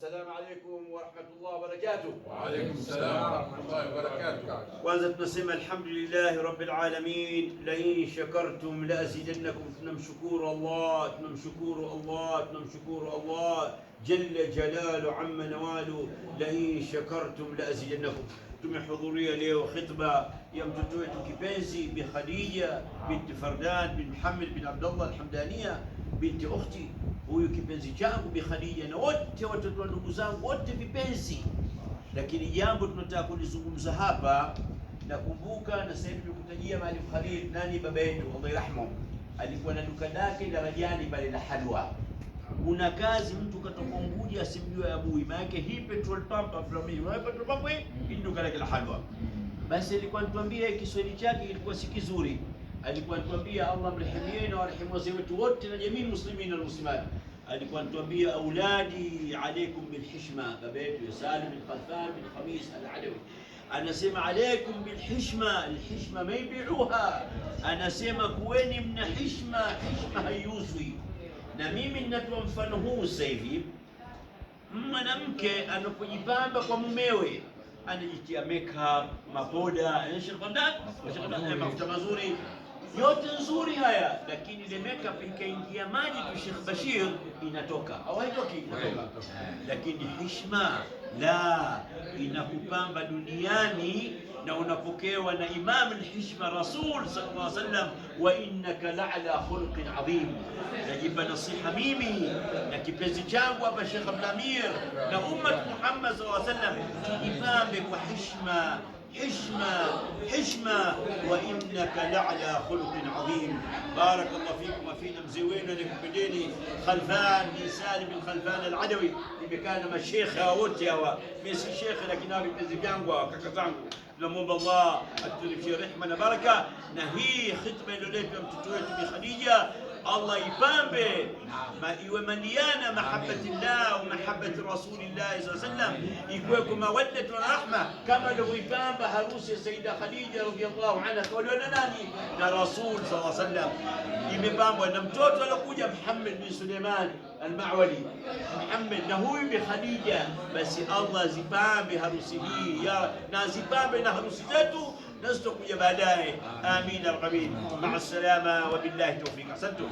Assalamu alaikum warahmatullahi wabarakatuh. Wa alaikum salam wa rahmatullahi wa barakatuh. Kwanza tunasema alhamdulillahi rabbil alamin, la in shakartum la azidannakum. Tunamshukuru Allah, tunamshukuru Allah, tunamshukuru Allah jalla jalalu amma nawalu, la in shakartum la azidannakum. Tumehudhuria leo khitba ya mtoto wetu kipenzi Bi Khadija binti Fardan bin Muhammad bin Abdullah Alhamdania binti ukhti, huyu kipenzi changu Bi Khadija na wote watoto wa ndugu zangu wote vipenzi. Lakini jambo tunataka kulizungumza hapa, nakumbuka na sasa hivi tumekutajia Maalim Khalil, nani baba yetu Allah yarhamu, alikuwa na duka lake darajani pale la halwa. Kuna kazi mtu katoka Unguja asimjue Abui, maana yake hii petrol pump Abdulhamid, unaona petrol pump hii, hii duka lake la halwa. Basi alikuwa anatuambia Kiswahili chake kilikuwa si kizuri, alikuwa anatuambia Allah mrehemie na warehemu wazee wetu wote na jamii muslimin na muslimat. Alikuwa anatuambia auladi alaikum bilhishma, baba yetu ya Salim bin Khalfan bin Khamis al-Alawi anasema alaikum bilhishma, alhishma maibiuha, anasema kuweni mna hishma, hishma haiuzwi. Na mimi ninatoa mfano huu sasa hivi, mwanamke anapojipamba kwa mumewe anajitia makeup, mapoda, Sheikh Hamdan, mafuta mazuri yote nzuri haya, lakini ile makeup ikaingia maji tu, Sheikh Bashir, inatoka au haitoki? Inatoka. Lakini hishma la inakupamba duniani na unapokewa na Imam al-Hishma Rasul sallallahu alaihi wasallam, wa innaka la'ala khuluqin adhim. Najipa nasiha mimi na kipenzi changu hapa Sheikh Abdul na ummat Muhammad sallallahu alaihi wasallam, tujipambe kwa hishma hishma hishma, wa innaka la'ala khuluqin adhim. Barakallahu fikum wa fina. Mzee wenu alikupendeni Khalfan bin Salim bin Khalfan al-Adawi, nimekaa na mashekhe wote hawa, mimi si shekhe, lakini hawa vipenzi vyangu hawa kaka zangu. Tunamwomba Allah atuteremshie rehma na baraka, na hii khitba iliyoletwa mtoto wetu Bi Khadija Allah ipambe iwe maliana mahabbatillah wa mahabbati rasulillah sallallahu alaihi wasallam, ikuweko mawaddatu na rahma kama alivyoipamba harusi ya Sayyida Khadija radhiyallahu anha kaolewa na nani? Na Rasul sallallahu alaihi wasallam. Imepambwa na mtoto alokuja Muhammad bin Suleiman al-Ma'wali Muhammad na huyu Bi Khadija. Basi Allah zipambe harusi hii ya na zipambe na harusi zetu na zitakuja baadaye. Amin ya rabbal alamin. Maa salama wa billahi tawfiq. Ahsantum.